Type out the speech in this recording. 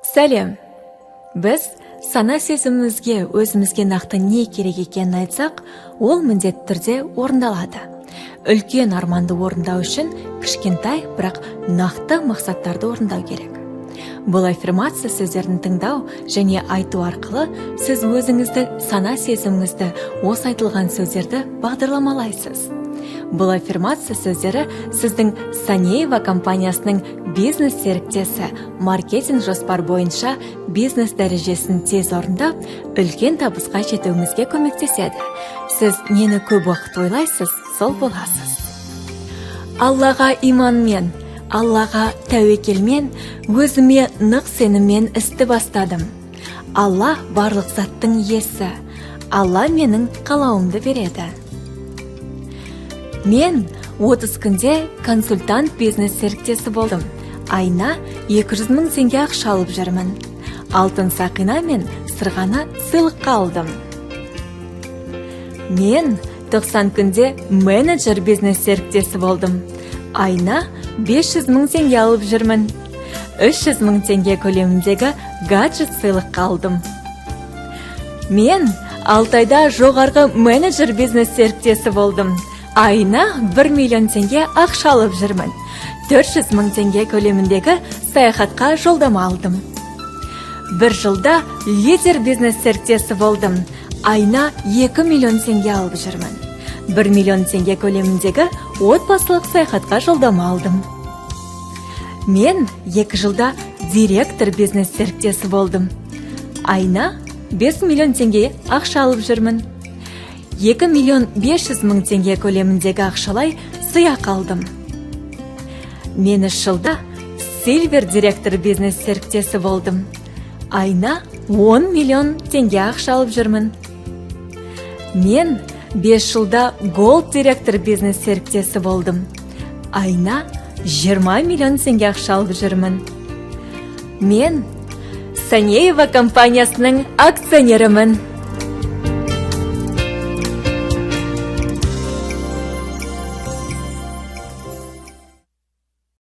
Сәлем! Біз сана сезімімізге өзімізге нақты не керек екенін айтсақ, ол міндетті түрде орындалады. Үлкен арманды орындау үшін кішкентай, бірақ нақты мақсаттарды орындау керек. Бұл аффирмация сөздерін тыңдау және айту арқылы сіз өзіңізді, сана сезіміңізді, осы айтылған сөздерді бағдарламалайсыз. Бұл аффирмация сөздері сіздің Санеева компаниясының бизнес серіктесі, маркетинг жоспар бойынша бизнес дәрежесін тез орындап, үлкен табысқа жетуіңізге көмектеседі. Сіз нені көп уақыт ойлайсыз, сол боласыз. Аллаға иманмен, Аллаға тәуекелмен, өзіме нық сеніммен істі бастадым. Алла барлық заттың иесі. Алла менің қалауымды береді. Мен 30 күнде консультант бизнес серіктесі болдым. Айына 200 мың теңге ақша алып жүрмін. Алтын сақина мен сырғаны сыйлыққа алдым. Мен 90 күнде менеджер бизнес серіктесі болдым. Айына 500 мың теңге алып жүрмін. 300 мың теңге көлеміндегі гаджет сыйлыққа алдым. Мен 6 айда жоғарғы менеджер бизнес серіктесі болдым. Айына 1 миллион теңге ақша алып жүрмін. 400 мың теңге көлеміндегі саяхатқа жолдама алдым. Бір жылда лидер бизнес серіктесі болдым. Айына 2 миллион теңге алып жүрмін. 1 миллион теңге көлеміндегі отбасылық саяхатқа жолдама алдым. Мен 2 жылда директор бизнес серіктесі болдым. Айына 5 миллион теңге ақша алып жүрмін. 2 миллион 500 мың теңге көлеміндегі ақшалай сыйақы алдым. Мен 3 жылда сильвер директор бизнес серіктесі болдым. Айына 10 миллион теңге ақша алып жүрмін. Мен 5 жылда голд директор бизнес серіктесі болдым. Айына 20 миллион теңге ақша алып жүрмін. Мен Санеева компаниясының акционерімін.